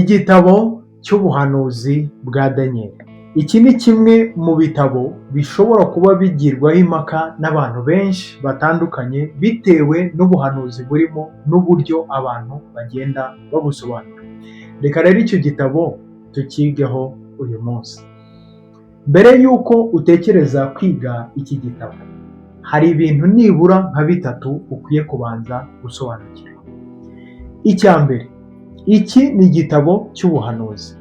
Igitabo cy'ubuhanuzi bwa Daniyeli. Iki ni kimwe mu bitabo bishobora kuba bigirwaho impaka n'abantu benshi batandukanye bitewe n'ubuhanuzi burimo n'uburyo abantu bagenda babusobanura. Reka rero icyo gitabo tukigeho uyu munsi. Mbere y'uko utekereza kwiga iki gitabo, hari ibintu nibura nka bitatu ukwiye kubanza gusobanukirwa. Icya mbere, iki ni igitabo cy'ubuhanuzi.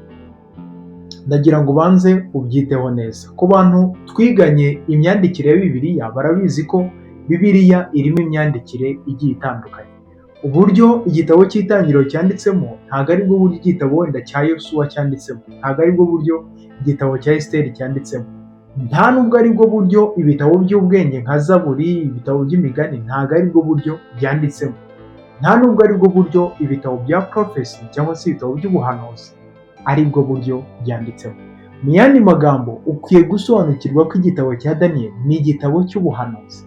Ndagira ngo ubanze ubyiteho neza. Ku bantu twiganye imyandikire ya Bibiliya barabizi ko Bibiliya irimo imyandikire igiye itandukanye. Uburyo igitabo cy'Itangiriro cyanditsemo ntabwo ari bwo buryo igitabo wenda cya Yosuwa cyanditsemo, ntabwo ari bwo buryo igitabo cya Esiteri cyanditsemo, nta nubwo ari bwo buryo ibitabo by'ubwenge nka Zaburi, ibitabo by'imigani, ntabwo ari bwo buryo byanditsemo, nta nubwo ari bwo buryo ibitabo bya prophecy cyangwa se ibitabo by'ubuhanuzi ari bwo buryo byanditsemo. Mu yandi magambo, ukwiye gusobanukirwa ko igitabo cya Daniyeli ni igitabo cy'ubuhanuzi,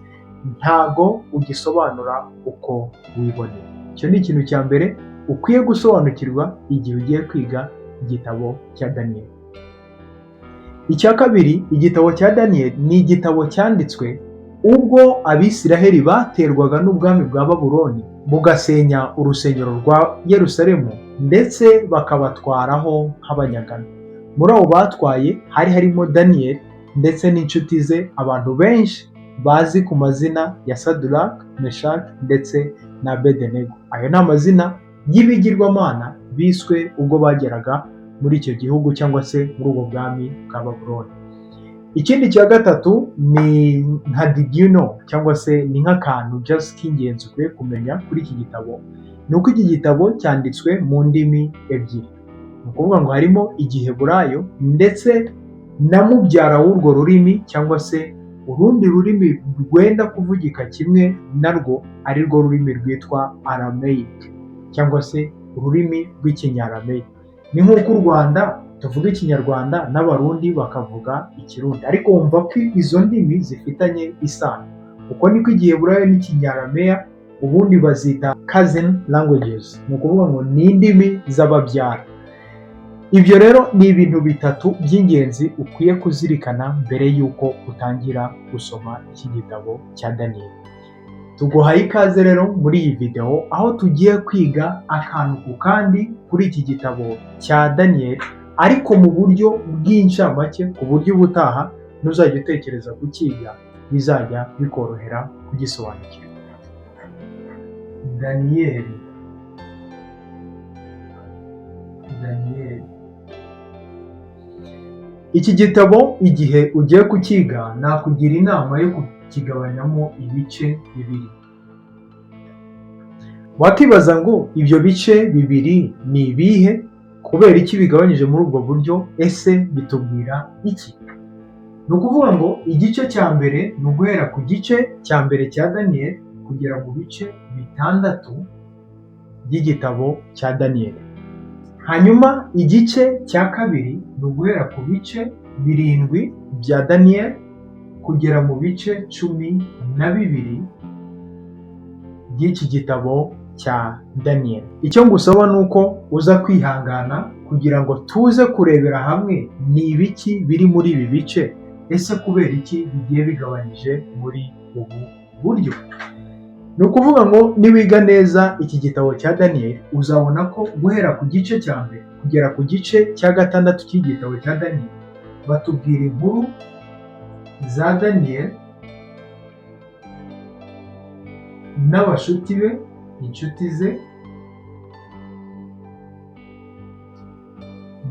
ntago ugisobanura uko wiboneye. Icyo ni ikintu cya mbere ukwiye gusobanukirwa igihe ugiye kwiga igitabo cya Daniyeli. Icya kabiri, igitabo cya Daniyeli ni igitabo cyanditswe ubwo Abisiraheli baterwaga n'ubwami bwa Babuloni bugasenya urusengero rwa Yerusalemu ndetse bakabatwaraho nk'abanyagano. Muri abo batwaye hari harimo Daniyeli ndetse n'inshuti ze, abantu benshi bazi ku mazina ya Saduraka, Meshaki ndetse na Abedenego. Ayo ni amazina y'ibigirwamana biswe ubwo bageraga muri icyo gihugu cyangwa se muri ubwo bwami bwa Babuloni. Ikindi cya gatatu ni nka did you know, cyangwa se ni nk'akantu just k'ingenzi ukwiye kumenya kuri iki gitabo, ni uko iki gitabo cyanditswe mu ndimi ebyiri. Ni ukuvuga ngo harimo Igiheburayo ndetse na mubyara w'urwo rurimi cyangwa se urundi rurimi rwenda kuvugika kimwe narwo, ari rwo rurimi rwitwa Aramaic cyangwa se ururimi rw'Ikinyarameya. Ni nk'uko u Rwanda tuvuga Ikinyarwanda n'Abarundi bakavuga Ikirundi, ariko wumva ko izo ndimi zifitanye isano. Uko niko Igiheburayo n'Ikinyarameya ubundi bazita cousin languages, ni ukuvuga ngo ni indimi z'ababyara. Ibyo rero ni ibintu bitatu by'ingenzi ukwiye kuzirikana mbere y'uko utangira gusoma iki gitabo cya Daniyeli. Tuguhaye ikaze rero muri iyi videwo, aho tugiye kwiga akantu ku kandi kuri iki gitabo cya Daniyeli, ariko mu buryo bw'incamake, ku buryo ubutaha ntuzajya utekereza kukiga bizajya bikorohera kugisobanukirwa. Daniyeli, Daniyeli. Iki gitabo igihe ugiye kukiga nakugira inama yo kukigabanyamo ibice bibiri. Wakibaza ngo ibyo bice bibiri ni ibihe? Kubera iki bigabanyije muri ubwo buryo? Ese bitubwira iki? Ni ukuvuga ngo igice cya mbere ni uguhera ku gice cya mbere cya Daniyeli kugera mu bice bitandatu by'igitabo cya Daniyeli. Hanyuma igice cya kabiri ni uguhera ku bice 7 bya Daniyeli kugera mu bice 12 by'iki gitabo cya Daniyeli. Icyo ngusaba ni uko uza kwihangana kugira ngo tuze kurebera hamwe ni ibiki biri muri ibi bice, ese kubera iki bigiye bigabanyije muri ubu buryo. Ni ukuvuga ngo niwiga neza iki gitabo cya Daniyeli uzabona ko guhera ku gice cya mbere kugera ku gice cya gatandatu cy'igitabo cya Daniyeli batubwira inkuru za Daniyeli n'abashuti be, inshuti ze,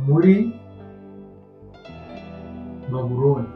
muri Babuloni.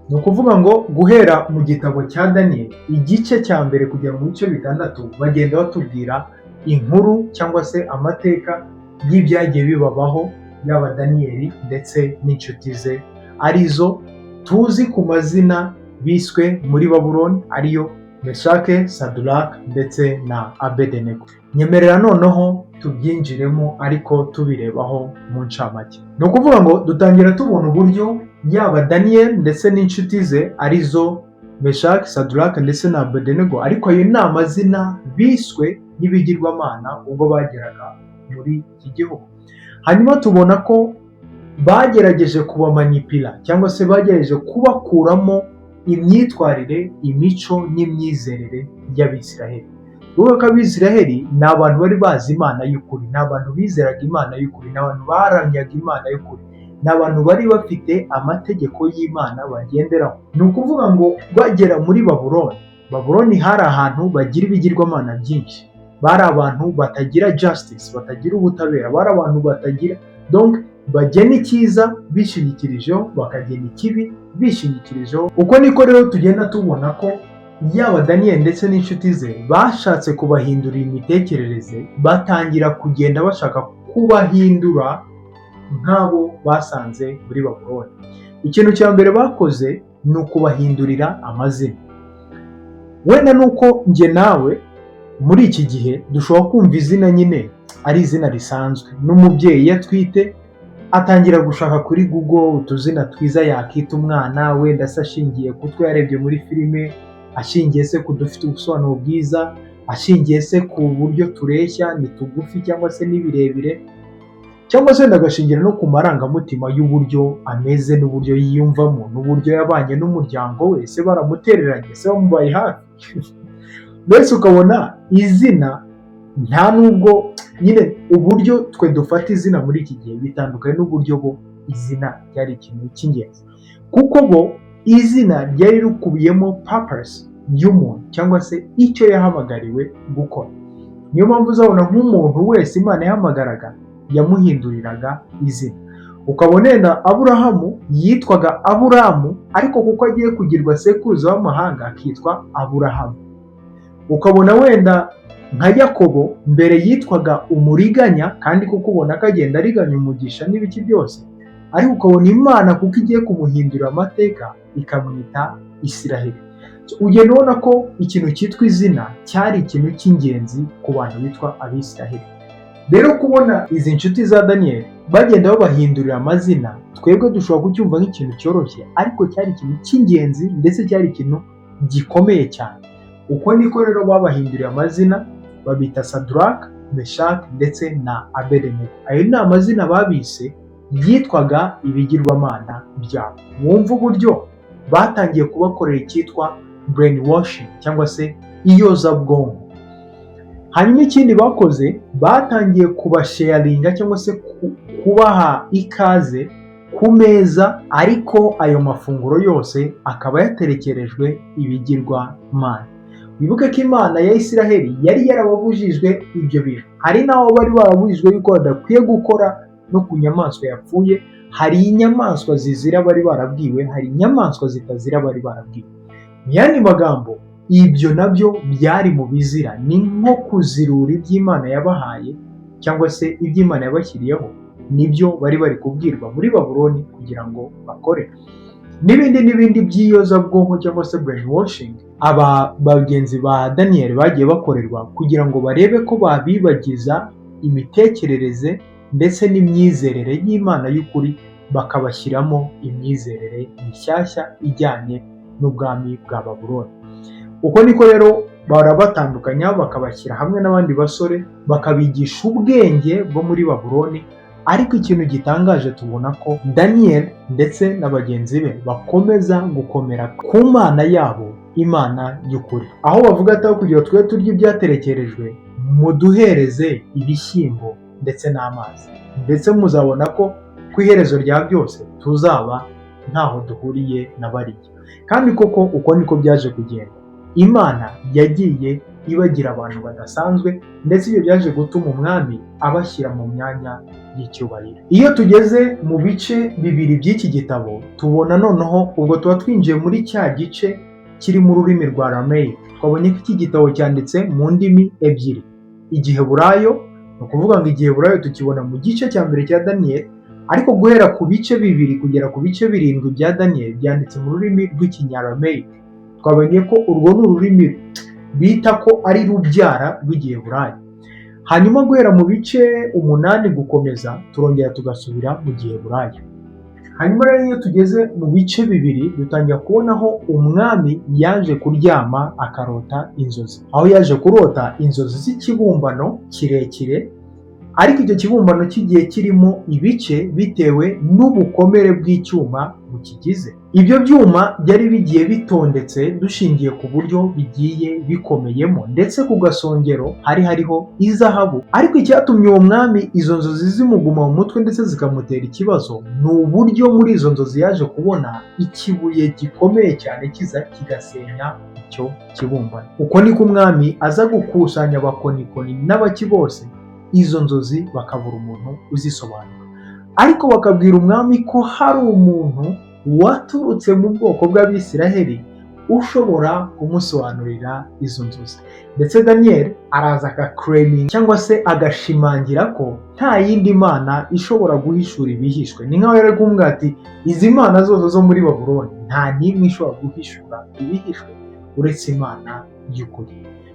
Ni ukuvuga ngo guhera mu gitabo cya Daniyeli igice cya mbere kugera mu bice bitandatu bagenda batubwira inkuru cyangwa se amateka y'ibyagiye bibabaho, yaba Daniyeli ndetse n'inshuti ze, arizo tuzi ku mazina biswe muri Babuloni, ariyo Meshake, Saduraka ndetse na Abedenego. Nyemerera noneho tubyinjiremo ariko tubirebaho mu ncamake. Ni ukuvuga ngo dutangira tubona uburyo yaba Daniyeli ndetse n'inshuti ze, arizo Meshaki, Saduraka ndetse na Abedenego, ariko ayo ni amazina biswe n'ibigirwamana ubwo bageraga muri iki gihugu. Hanyuma tubona ko bagerageje kubamanipira cyangwa se bagerageje kubakuramo imyitwarire, imico n'imyizerere y'Abisiraheli. Kuvuga ko Abisiraheli ni abantu bari bazi Imana y'ukuri, ni abantu bizeraga Imana y'ukuri, ni abantu baramyaga Imana y'ukuri, ni abantu bari bafite amategeko y'Imana bagenderaho. Ni ukuvuga ngo bagera muri Babuloni, Babuloni hari ahantu bagira ibigirwamana byinshi, bari abantu batagira justice, batagira ubutabera, bari abantu batagira, donc bagena icyiza bishingikirijeho, bakagena ikibi bishingikirijeho. Uko niko rero tugenda tubona ko yaba Daniyeli ndetse n'inshuti ze bashatse kubahindurira imitekerereze, batangira kugenda bashaka kubahindura nk'abo basanze muri Babuloni. Ikintu cya mbere bakoze ni ukubahindurira amazina. Wenda nuko njye nawe muri iki gihe dushobora kumva izina nyine ari izina risanzwe, n'umubyeyi iyo atwite atangira gushaka kuri Google utuzina twiza yakita umwana, wenda se ashingiye ku two yarebye muri filime, ashingiye se ku dufite ubusobanuro bwiza, ashingiye se ku buryo tureshya, ni tugufi cyangwa se ni birebire, cyangwa se wenda agashingira no ku marangamutima y'uburyo ameze n'uburyo yiyumvamo n'uburyo yabanye n'umuryango we, se baramutereranye, se bamubaye hafi. Mbese ukabona izina nta nubwo nyine uburyo twe dufata izina muri iki gihe bitandukanye n'uburyo bo izina ryari ikintu cy'ingenzi, kuko bo izina ryari rikubiyemo purpose y'umuntu cyangwa se icyo yahamagariwe gukora. Niyo mpamvu uzabona nk'umuntu wese Imana yahamagaraga yamuhinduriraga izina. Ukabona wenda Aburahamu yitwaga Aburamu, ariko kuko agiye kugirwa sekuruza w'amahanga akitwa Aburahamu. Ukabona wenda nka Yakobo mbere yitwaga umuriganya, kandi kuko ubona ko agenda ariganya umugisha n'ibiki byose, ariko ukabona Imana kuko igiye kumuhindura amateka ikamwita Isiraheli. Ugenda ubona ko ikintu cyitwa izina cyari ikintu cy'ingenzi ku bantu bitwa Abisiraheli. Rero kubona izi nshuti za Daniyeli bagenda babahindurira amazina, twebwe dushobora kucyumva nk'ikintu cyoroshye, ariko cyari ikintu cy'ingenzi ndetse cyari ikintu gikomeye cyane. Uko niko rero babahinduriye amazina, babita Saduraka, Meshaki ndetse na Abedenego. Ayo ni amazina babise yitwaga ibigirwamana byabo. Mwumve uburyo batangiye kubakorera icyitwa brainwashing cyangwa se iyozabwonko. Hanyuma ikindi bakoze, batangiye kubasharinga cyangwa se kubaha ikaze ku meza, ariko ayo mafunguro yose akaba yaterekerejwe ibigirwamana. Wibuke ko Imana ya Isiraheli yari yarababujijwe ibyo bintu. Hari n'aho bari barabujijwe yuko badakwiye gukora no ku nyamaswa yapfuye. Hari inyamaswa zizira bari barabwiwe, hari inyamaswa zitazira bari barabwiwe. Mu yandi magambo, ibyo nabyo byari mu bizira, ni nko kuzirura iby'Imana yabahaye cyangwa se iby'Imana yabashyiriyeho, nibyo bari bari kubwirwa muri Babuloni kugira ngo bakore. N'ibindi n'ibindi by'iyozabwonko cyangwa se brainwashing aba bagenzi ba Daniel bagiye bakorerwa kugira ngo barebe ko babibagiza imitekerereze ndetse n'imyizerere y'Imana y'ukuri, bakabashyiramo imyizerere mishyashya ijyanye n'ubwami bwa Babuloni. Uko niko rero barabatandukanya, bakabashyira hamwe n'abandi basore, bakabigisha ubwenge bwo muri Babuloni. Ariko ikintu gitangaje, tubona ko Daniel ndetse na bagenzi be bakomeza gukomera ku Mana yabo, Imana y'ukuri, aho bavuga ati: "Aho kugira twe turye ibyaterekerejwe, muduhereze ibishyimbo ndetse n'amazi, ndetse muzabona ko ku iherezo rya byose tuzaba ntaho duhuriye na bariya." Kandi koko uko niko byaje kugenda. Imana yagiye ibagira abantu badasanzwe, ndetse ibyo byaje gutuma umwami abashyira mu myanya y'icyubahiro. Iyo tugeze mu bice bibiri by'iki gitabo, tubona noneho ubwo tuba twinjiye muri cya gice kiri mu rurimi rwa Arameyike. Twabonye ko iki gitabo cyanditse mu ndimi ebyiri: Igiheburayo, ni ukuvuga ngo Igiheburayo tukibona mu gice cya mbere cya Daniyeli, ariko guhera ku bice 2 kugera ku bice 7 bya Daniyeli byanditse mu rurimi rw'Ikinyarameyike. Twabonye ko urwo ni ururimi bita ko ari rubyara rw'Igiheburayo. Hanyuma guhera mu bice 8 gukomeza turongera tugasubira mu Giheburayo. Hanyuma rero iyo tugeze mu bice 2, dutangira kubona aho umwami yaje kuryama akarota inzozi, aho yaje kurota inzozi z'ikibumbano kirekire. Ariko icyo kibumbano kigiye kirimo ibice bitewe n'ubukomere bw'icyuma bukigize. Ibyo byuma byari bigiye bitondetse dushingiye ku buryo bigiye bikomeyemo, ndetse ku gasongero hari hariho izahabu. Ariko icyatumye uwo mwami izo nzozi zimuguma mu mutwe ndetse zikamutera ikibazo, ni uburyo muri izo nzozi yaje kubona ikibuye gikomeye cyane kiza kigasenya icyo kibumbano. Uko niko umwami aza gukusanya abakonikoni n'abaki bose, izo nzozi bakabura umuntu uzisobanura. Ariko bakabwira umwami ko hari umuntu waturutse mu bwoko bw'Abisiraheli ushobora kumusobanurira izo nzozi. Ndetse Daniel araza agaclaiminga cyangwa se agashimangira ko nta yindi mana ishobora guhishura ibihishwe. Ni nkaho yari kumubwira ati: "Izi mana zose zo muri Babuloni, nta n'imwe ishobora guhishura ibihishwe uretse Imana y'ukuri."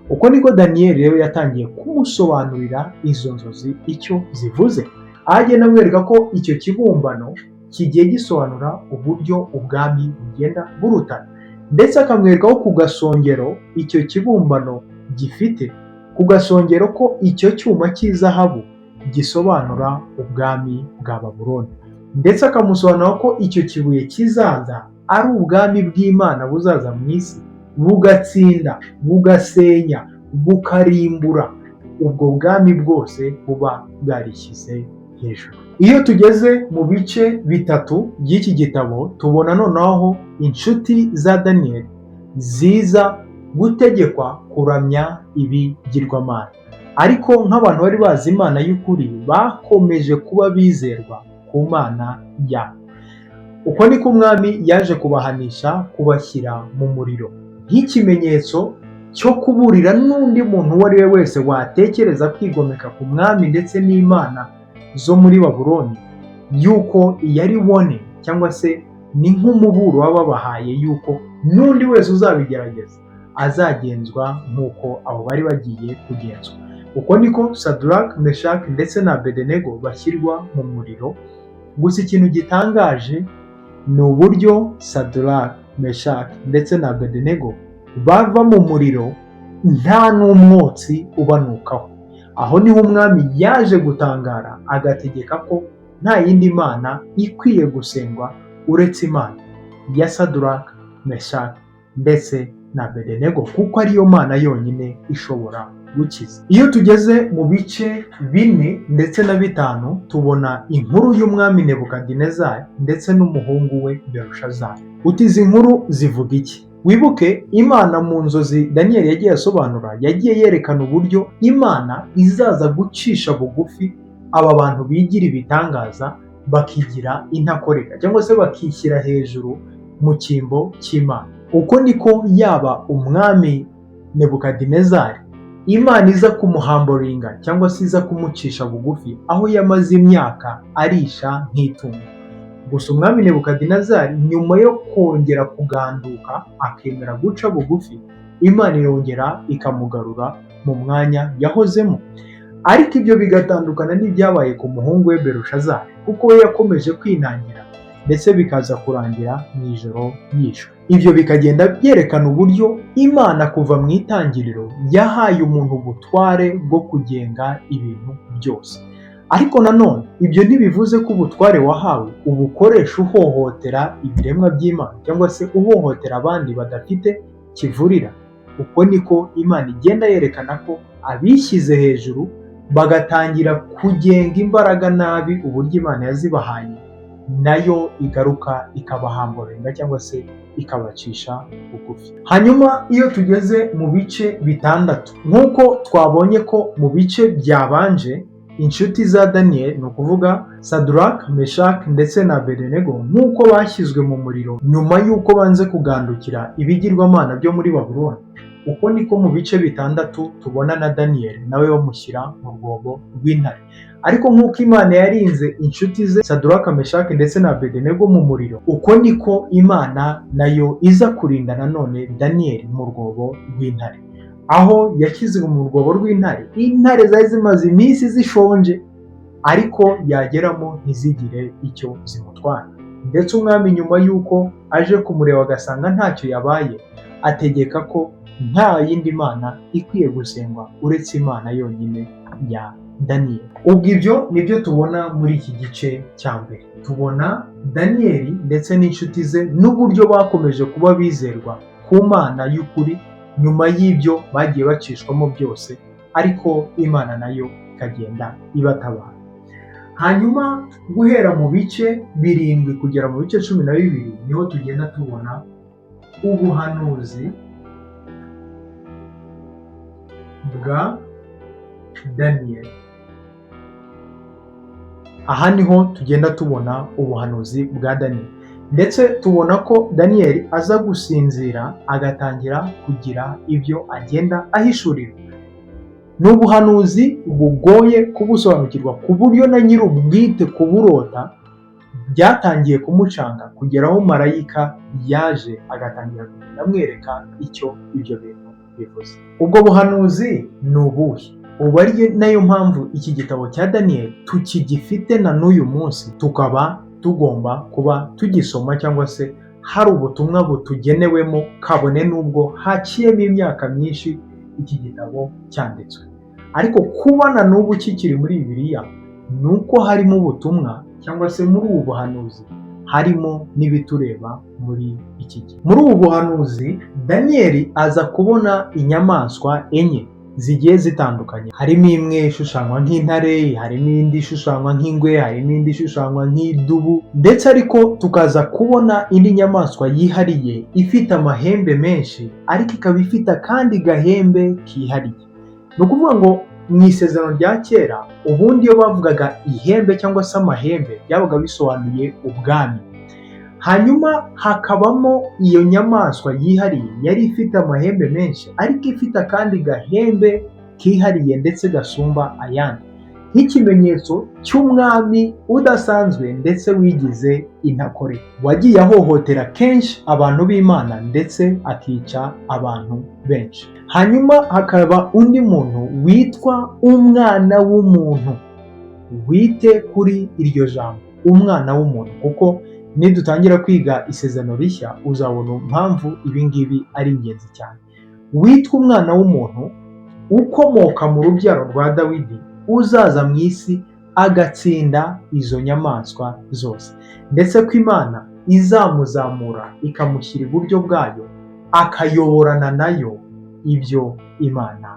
Uko niko Daniel rero yatangiye kumusobanurira izo nzozi icyo zivuze, aho agenda amwereka ko icyo kibumbano kigiye gisobanura uburyo ubwami bugenda burutana, ndetse akamwereka ko ku gasongero icyo kibumbano gifite, ku gasongero ko icyo cyuma cy'izahabu gisobanura ubwami bwa Babuloni, ndetse akamusobanurira ko icyo kibuye kizaza ari ubwami bw'Imana buzaza mu isi, bugatsinda, bugasenya, bukarimbura ubwo bwami bwose buba bwarishyize hejuru. Iyo tugeze mu bice bitatu by'iki gitabo, tubona noneho inshuti za Daniel ziza gutegekwa kuramya ibigirwamana. Ariko nk'abantu bari bazi Imana y'ukuri, bakomeje kuba bizerwa ku Mana yabo. Uko niko umwami yaje kubahanisha kubashyira mu muriro nk'ikimenyetso cyo kuburira n'undi muntu uwo ari we wese watekereza kwigomeka ku mwami ndetse n'imana zo muri Babuloni, yuko iyi ari warning cyangwa se ni nk'umuburo baba babahaye yuko n'undi wese uzabigerageza azagenzwa nk'uko abo bari bagiye kugenzwa. Uko niko Sadraka, Meshaki ndetse na Abedenego bashyirwa mu muriro. Gusa ikintu gitangaje ni uburyo Sadraka, Meshaki ndetse na Abedenego bava mu muriro nta n'umwotsi ubanukaho. Aho niho umwami yaje gutangara, agategeka ko nta yindi mana ikwiye gusengwa uretse Imana ya Sadraka, Meshaki ndetse na Abedenego, kuko ariyo mana yonyine ishobora gukiza. Iyo tugeze mu bice 4 ndetse na 5, tubona inkuru y'umwami Nebukadinezari ndetse n'umuhungu we Berushazari. Uti: "Izi nkuru zivuga iki?" Wibuke Imana mu nzozi Daniel yagiye asobanura, yagiye yerekana uburyo Imana izaza gucisha bugufi aba bantu bigira ibitangaza, bakigira intakoreka cyangwa se bakishyira hejuru mu cyimbo cy'Imana. Uko niko yaba umwami Nebukadinezari, Imana iza kumuhumblinga cyangwa se iza kumucisha bugufi, aho yamaze imyaka arisha nk'itungo. Gusa umwami Nebukadinezari, nyuma yo kongera kuganduka akemera guca bugufi, Imana irongera ikamugarura mu mwanya yahozemo. Ariko ibyo bigatandukana n'ibyabaye ku muhungu we Berushazari, kuko we yakomeje kwinangira, ndetse bikaza kurangira mu ijoro yishwe. Ibyo bikagenda byerekana uburyo Imana kuva mu itangiriro yahaye umuntu ubutware bwo kugenga ibintu byose. Ariko nanone ibyo ntibivuze ko ubutware wahawe ubukoresha uhohotera ibiremwa by'Imana cyangwa se uhohotera abandi badafite kivurira. Uko niko Imana igenda yerekana ko abishyize hejuru bagatangira kugenga imbaraga nabi uburyo Imana yazibahaye, nayo igaruka ikabahumblinga cyangwa se ikabacisha bugufi. Hanyuma iyo tugeze mu bice 6, nk'uko twabonye ko mu bice byabanje inshuti za Daniel, ni ukuvuga Sadraka, Meshaki ndetse na Abedenego, nk'uko bashyizwe mu muriro nyuma y'uko banze kugandukira ibigirwamana byo muri Babuloni, uko niko mu bice 6 tubona na Daniel nawe bamushyira mu rwobo rw'intare. Ariko nk'uko Imana yarinze inshuti ze Sadraka, Meshaki ndetse na Abedenego mu muriro, uko niko Imana nayo iza kurinda nanone Daniel mu rwobo rw'intare. Aho yashyizwe mu rwobo rw'intare, intare zari zimaze iminsi zishonje, ariko yageramo ntizigire icyo zimutwara. Ndetse umwami, nyuma y'uko aje kumureba agasanga ntacyo yabaye, ategeka ko nta yindi mana ikwiye gusengwa uretse Imana yonyine ya Daniyeli. Ubwo ibyo nibyo tubona muri iki gice cya mbere. Tubona Daniyeli ndetse n'inshuti ze n'uburyo bakomeje kuba bizerwa ku Mana y'ukuri nyuma y'ibyo bagiye bacishwamo byose, ariko Imana nayo ikagenda ibatabara. Hanyuma guhera mu bice 7 kugera mu bice 12 niho tugenda tubona ubuhanuzi bwa Daniyeli. Aha niho tugenda tubona ubuhanuzi bwa Daniyeli, ndetse tubona ko Daniyeli aza gusinzira agatangira kugira ibyo agenda ahishurirwa. Ni ubuhanuzi bugoye kubusobanukirwa ku buryo na nyir'ubwite kuburota byatangiye kumucanga kugera aho marayika yaje agatangira kugenda amwereka icyo ibyo bintu bivuze. Ubwo buhanuzi ni ubuhe? Ubu ari nayo mpamvu iki gitabo cya Daniyeli tukigifite na n'uyu munsi, tukaba tugomba kuba tugisoma cyangwa se hari ubutumwa butugenewemo, kabone n'ubwo haciyemo imyaka myinshi iki gitabo cyanditswe. Ariko kuba na n'ubu kikiri muri Bibiliya ni uko harimo ubutumwa cyangwa se muri ubu buhanuzi harimo n'ibitureba muri iki gihe. Muri ubu buhanuzi Daniyeli aza kubona inyamaswa 4 zigiye zitandukanye. Harimo imwe ishushanywa nk'intare, harimo indi ishushanywa nk'ingwe, harimo indi ishushanywa nk'idubu, ndetse ariko tukaza kubona indi nyamaswa yihariye ifite amahembe menshi, ariko ikaba ifite akandi gahembe kihariye. Ni ukuvuga ngo mu isezerano rya kera ubundi iyo bavugaga ihembe cyangwa se amahembe byabaga bisobanuye ubwami. Hanyuma hakabamo iyo nyamaswa yihariye yari ifite amahembe menshi ariko ifite akandi gahembe kihariye ndetse gasumba ayandi, nk'ikimenyetso cy'umwami udasanzwe ndetse wigize intakore, wagiye ahohotera kenshi abantu b'Imana ndetse akica abantu benshi. Hanyuma hakaba undi muntu witwa umwana w'umuntu. Wite kuri iryo jambo umwana w'umuntu, kuko nidutangira kwiga isezerano rishya uzabona impamvu ibi ngibi ari ingenzi cyane. Witwa umwana w'umuntu ukomoka mu rubyaro rwa Dawidi, uzaza mu isi agatsinda izo nyamaswa zose, ndetse ko Imana izamuzamura ikamushyira iburyo bwayo akayoborana nayo ibyo Imana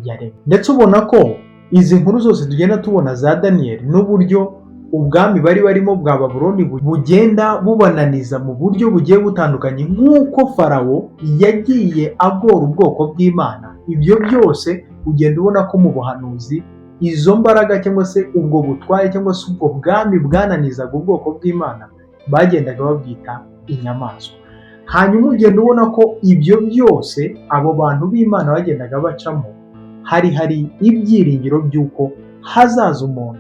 yaremye. Ndetse ubona ko izi nkuru zose tugenda tubona za Daniyeli n'uburyo ubwami bari barimo bwa Babuloni bugenda bubananiza mu buryo bugiye butandukanye, nk'uko Farawo yagiye agora ubwoko bw'Imana, ibyo byose ugenda ubona ko mu buhanuzi izo mbaraga cyangwa se ubwo butware cyangwa se ubwo bwami bwananizaga ubwoko bw'Imana bagendaga babwita inyamaswa. Hanyuma ugenda ubona ko ibyo byose abo bantu b'Imana bagendaga bacamo hari ibyiringiro by'uko hazaza umuntu,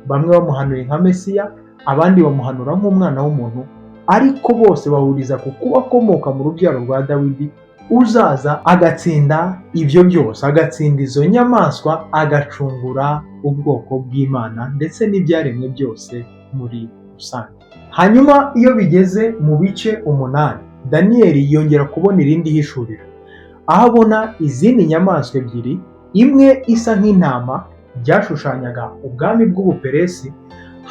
bamwe bamuhanuye nka Mesiya, abandi bamuhanura nk'umwana w'umuntu, ariko bose bahuriza ku kuba akomoka mu rubyaro rwa Dawidi, uzaza agatsinda ibyo byose, agatsinda izo nyamaswa, agacungura ubwoko bw'Imana ndetse n'ibyaremwe byose muri rusange. Hanyuma iyo bigeze mu bice 8, Daniyeli yongera kubona irindi hishuriro, aho abona izindi nyamaswa 2, imwe isa nk'intama byashushanyaga ubwami bw'Ubuperesi,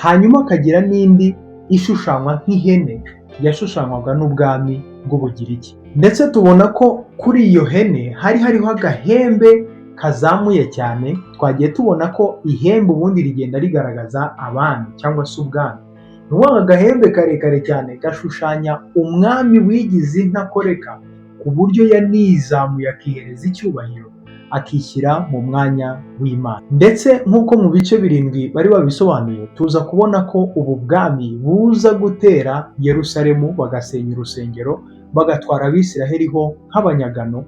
hanyuma akagira n'indi ishushanywa nk'ihene yashushanywaga n'ubwami bw'Ubugiriki. Ndetse tubona ko kuri iyo hene hari hariho agahembe kazamuye cyane. Twagiye tubona ko ihembe ubundi rigenda rigaragaza abami cyangwa se ubwami. Ni ukuvuga agahembe karekare cyane gashushanya umwami wigize intakoreka, ku buryo yanizamuye akihereza icyubahiro, akishyira mu mwanya w'Imana. Ndetse nk'uko mu bice 7 bari babisobanuye, tuza kubona ko ubu bwami buza gutera Yerusalemu, bagasenya urusengero, bagatwara Abisiraheli ho nk'abanyagano,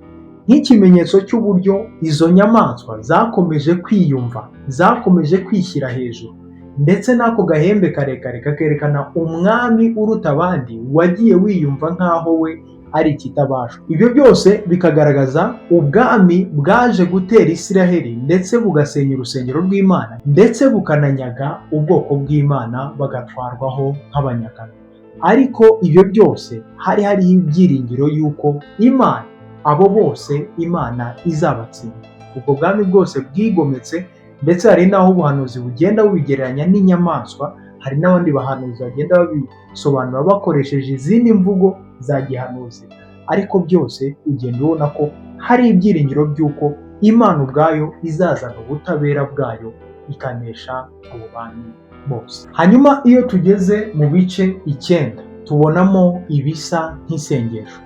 nk'ikimenyetso cy'uburyo izo nyamaswa zakomeje kwiyumva, zakomeje kwishyira hejuru, ndetse n'ako gahembe karekare kakerekana umwami uruta abandi wagiye wiyumva nk'aho we ari ikitabashwa. Ibyo byose bikagaragaza ubwami bwaje gutera Isiraheli ndetse bugasenya urusengero rw'Imana, ndetse bukananyaga ubwoko bw'Imana bagatwarwaho nk'abanyagano. Ariko ibyo byose hari hariho ibyiringiro y'uko Imana abo bose Imana izabatsinda. Ubwo bwami bwose bwigometse Ndetse hari n'aho ubuhanuzi bugenda bubigereranya n'inyamaswa, hari n'abandi bahanuzi bagenda babisobanura bakoresheje izindi mvugo za gihanuzi, ariko byose ugenda ubona ko hari ibyiringiro by'uko Imana ubwayo izazana ubutabera bwayo ikanesha abo bami bose. Hanyuma iyo tugeze mu bice 9 tubonamo ibisa nk'isengesho.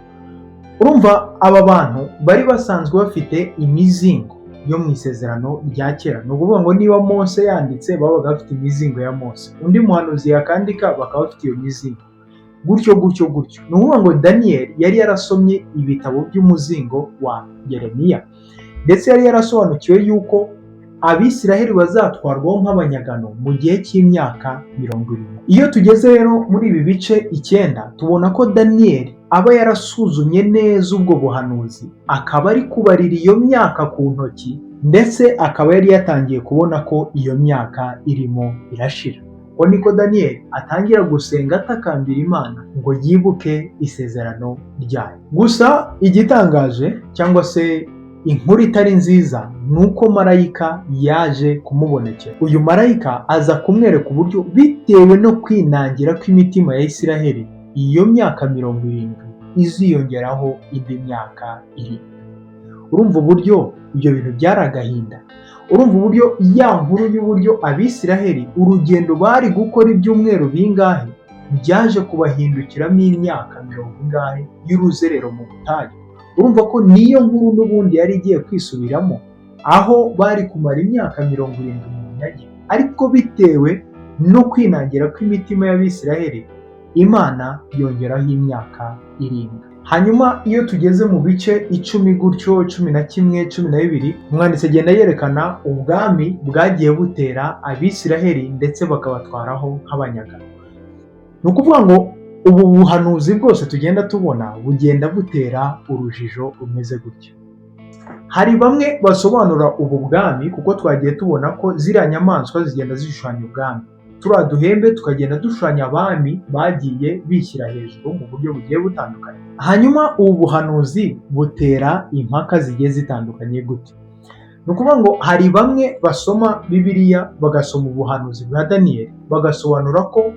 Urumva aba bantu bari basanzwe bafite imizingo yo mu isezerano rya kera, ni ukuvuga ngo niba Mose yanditse babaga bafite imizingo ya Mose, undi muhanuzi yakandika bakaba bafite iyo mizingo, gutyo gutyo gutyo. Ni ukuvuga ngo Daniel yari yarasomye ibitabo by'umuzingo wa Yeremiya, ndetse yari yarasobanukiwe yuko Abisiraheli bazatwarwaho nk'abanyagano mu gihe cy'imyaka 70. Iyo tugeze rero muri ibi bice 9 tubona ko Daniel aba yarasuzumye neza ubwo buhanuzi, akaba ari kubarira iyo myaka ku ntoki, ndetse akaba yari yatangiye kubona ko iyo myaka irimo irashira. Uko niko Daniel atangira gusenga atakambira Imana ngo yibuke isezerano ryayo. Gusa igitangaje cyangwa se inkuru itari nziza ni uko marayika yaje kumubonekera. Uyu marayika aza kumwereka uburyo bitewe no kwinangira kw'imitima ya Isiraheli, iyo myaka 70 iziyongeraho indi myaka 7. Urumva uburyo ibyo bintu byari agahinda. Urumva uburyo ya nkuru y'uburyo Abisiraheli urugendo bari gukora ibyumweru bingahe byaje kubahindukiramo imyaka mirongo ingahe y'uruzerero mu butayu. Urumva ko niyo nkuru n'ubundi yari igiye kwisubiramo, aho bari kumara imyaka 70 mu bunyage, ariko bitewe no kwinangira kw'imitima y'Abisiraheli, Imana yongeraho imyaka 7. Hanyuma iyo tugeze mu bice 10 gutyo, 11, 12, umwanditsi agenda yerekana ubwami bwagiye butera Abisiraheli ndetse bakabatwaraho nk'abanyagano. Ni ukuvuga ngo ubu buhanuzi bwose tugenda tubona bugenda butera urujijo rumeze gutya. Hari bamwe basobanura ubu bwami, kuko twagiye tubona ko ziriya nyamaswa zigenda zishushanya ubwami, turiya duhembe tukagenda dushushanya abami bagiye bishyira hejuru mu buryo bugiye butandukanye. Hanyuma ubu buhanuzi butera impaka zigiye zitandukanye gute? Ni ukuvuga ngo hari bamwe basoma Bibiliya, bagasoma ubuhanuzi bwa Daniyeli, bagasobanura ko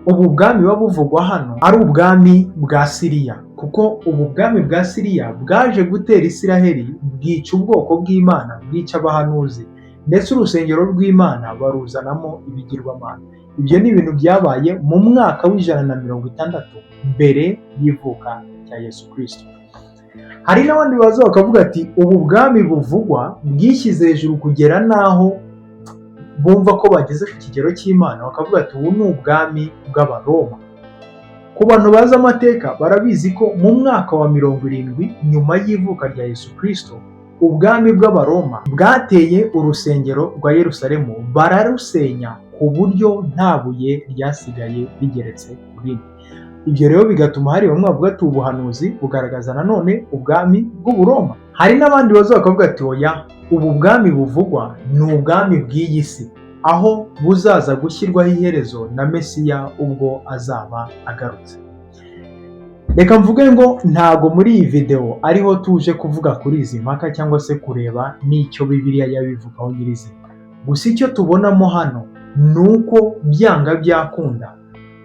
ubu bwami buba buvugwa hano ari ubwami bwa Siriya, kuko ubu bwami bwa Siriya bwaje gutera Isiraheli, bwica ubwoko bw'Imana, bwica abahanuzi, ndetse urusengero rw'Imana baruzanamo ibigirwamana. Ibyo ni ibintu byabaye mu mwaka w'160 mbere y'ivuka rya Yesu Kristo. Hari n'abandi baza bakavuga ati ubu bwami buvugwa bwishyize hejuru kugera n'aho bumva ko bageze ku kigero cy'Imana, bakavuga ati ubu ni ubwami bw'Abaroma. Ku bantu bazi amateka barabizi ko mu mwaka wa 70 nyuma y'ivuka rya Yesu Kristo, ubwami bw'Abaroma bwateye urusengero rwa Yerusalemu bararusenya ku buryo nta buye ryasigaye rigeretse ku rindi. Ibyo rero bigatuma hari bamwe bavuga ati ubuhanuzi bugaragaza nanone ubwami bw'Uburoma. Hari n'abandi baza bakavuga ati oya, ubu bwami buvugwa ni ubwami bw'iyi si, aho buzaza gushyirwaho iherezo na Mesiya ubwo azaba agarutse. Reka mvuge ngo ntago muri iyi videwo ariho tuje kuvuga kuri izi mpaka cyangwa se kureba n'icyo Bibiliya yabivugaho nyirizina. Gusa icyo tubonamo hano ni uko byanga byakunda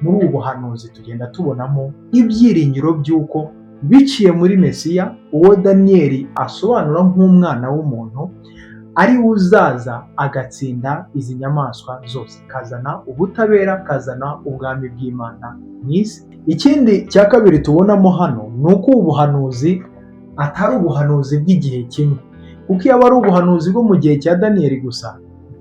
muri ubu buhanuzi tugenda tubonamo ibyiringiro by'uko biciye muri Mesiya, uwo Daniyeli asobanura nk'umwana w'umuntu, ari we uzaza agatsinda izi nyamaswa zose, akazana ubutabera, akazana ubwami bw'Imana mu isi. Ikindi cya kabiri tubonamo hano ni uko ubu buhanuzi atari ubuhanuzi bw'igihe kimwe, kuko iyo aba ari ubuhanuzi bwo mu gihe cya Daniyeli gusa,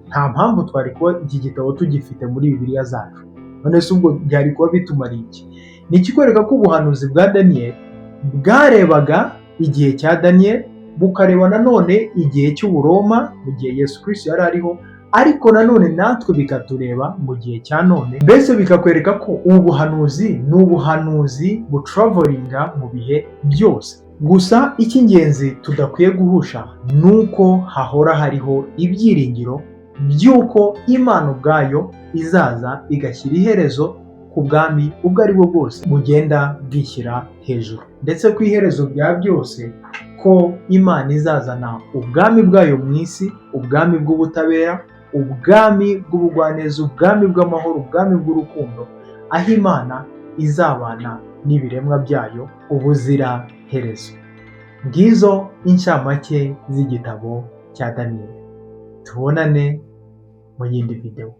nta mpamvu twari kuba iki gitabo tugifite muri Bibiliya zacu. None se ubwo byari kuba bitumariye iki? Ni ikikwereka ko ubuhanuzi bwa Daniyeli bwarebaga igihe cya Daniyeli, bukareba nanone igihe cy'Uburoma mu gihe Yesu Kristo yari ariho, ariko nanone natwe bikatureba mu gihe cya none. Mbese bikakwereka ko ubu buhanuzi ni ubuhanuzi butravelinga mu bihe byose. Gusa icy'ingenzi tudakwiye guhusha ni uko hahora hariho ibyiringiro by'uko Imana ubwayo izaza igashyira iherezo ku bwami ubwo ari bwo bwose bugenda bwishyira hejuru, ndetse ku iherezo rya byose ko Imana izazana ubwami bwayo mu isi, ubwami bw'ubutabera, ubwami bw'ubugwaneza, ubwami bw'amahoro, ubwami bw'urukundo, aho Imana izabana n'ibiremwa byayo ubuzira herezo. Ngizo inshamake z'igitabo cya Daniyeli. Tubonane mu yindi videwo.